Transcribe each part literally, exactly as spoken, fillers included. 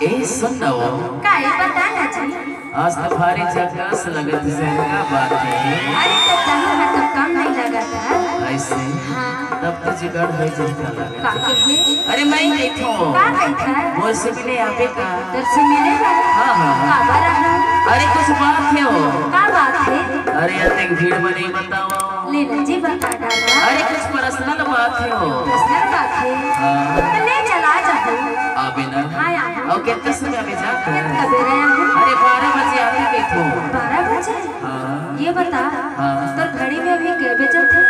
ए, सुन ना वो। का ए, बता ना जी। आज तो भारी झक्कास लगत हे, का बात हे? अरे, तो जाहिर है, तब काम नहीं लगत हे। ऐसे? हाँ। तब तो जुगाड़ हो जाता लगत हे। का कहे? अरे, मैं देखो। का देखा? मोर से मिले आबे का? तोर से मिले बा? हाँ, हाँ, हाँ। का बा रहा? अरे, कुछ बात हे वो। का बात हे? अरे, अतेक भीड़ में नहीं बताओ। ले ना जी, बता डाला। अरे, कुछ पर्सनल बात हे वो। पर्सनल बात हे? हाँ। तो ले चला जाहू। आबे ना। हाँ, आबे। अउ कितने समय में जात हे? कबे रहे हूँ? अरे, बारह बजे आते देखो। बारह बजे? हाँ। ये बता, हाँ। तोर घड़ी में अभी के बजत हे?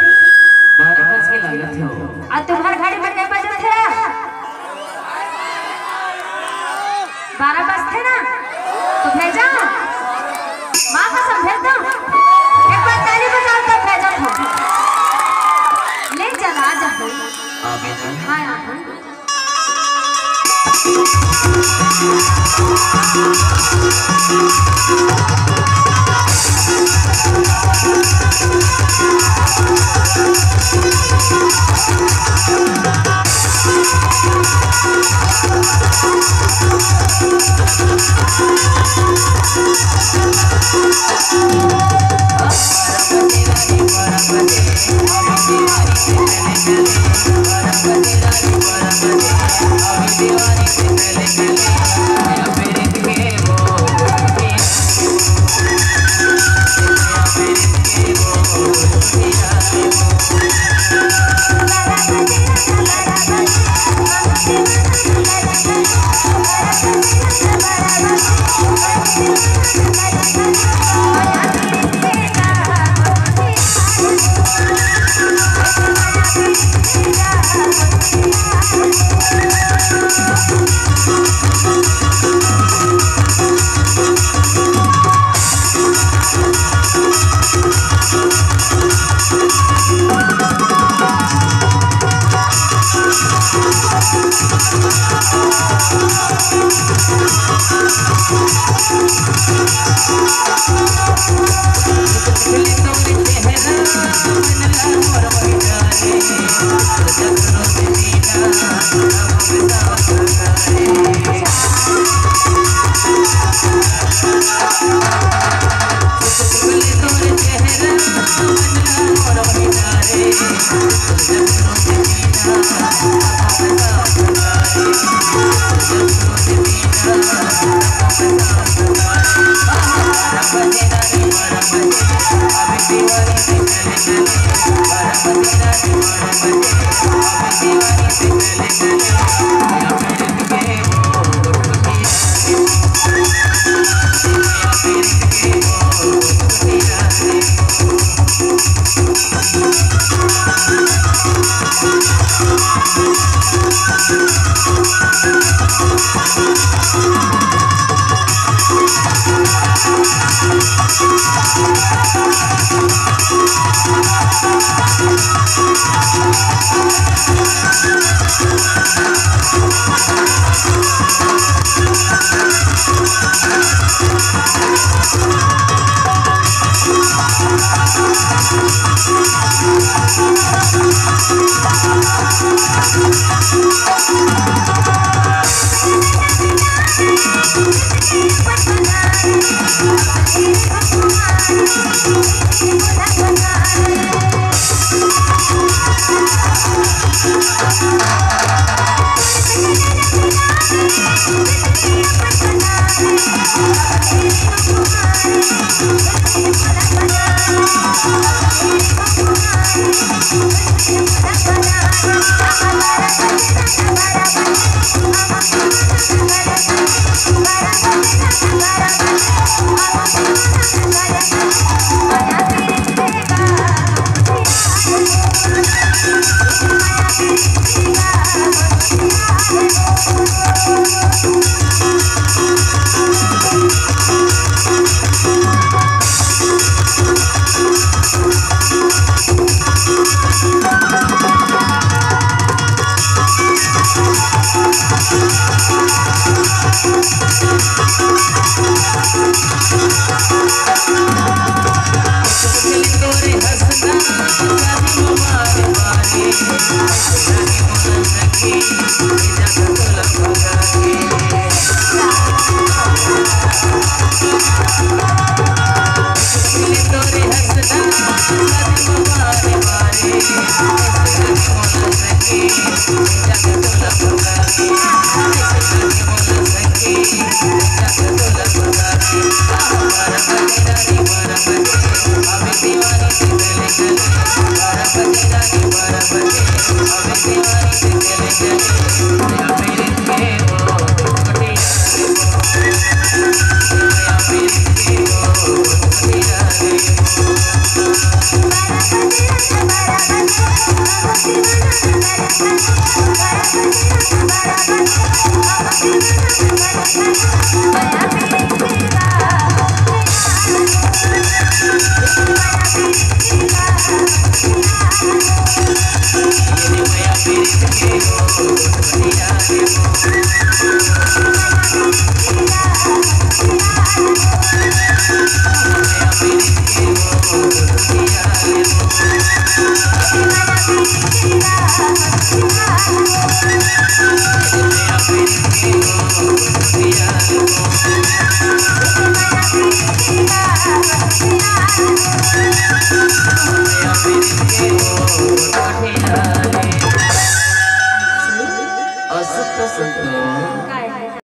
बारह बज के लागत हे वो। अउ तुम्हार घड़ी में के बजत हे? बारह बजथे ना, तो भेजा। माँ कसम, भेज दो। एक बार ताली बजाओ, तब भेजत हो। ले चला जाहू। आबे ना। हाँ, आबे।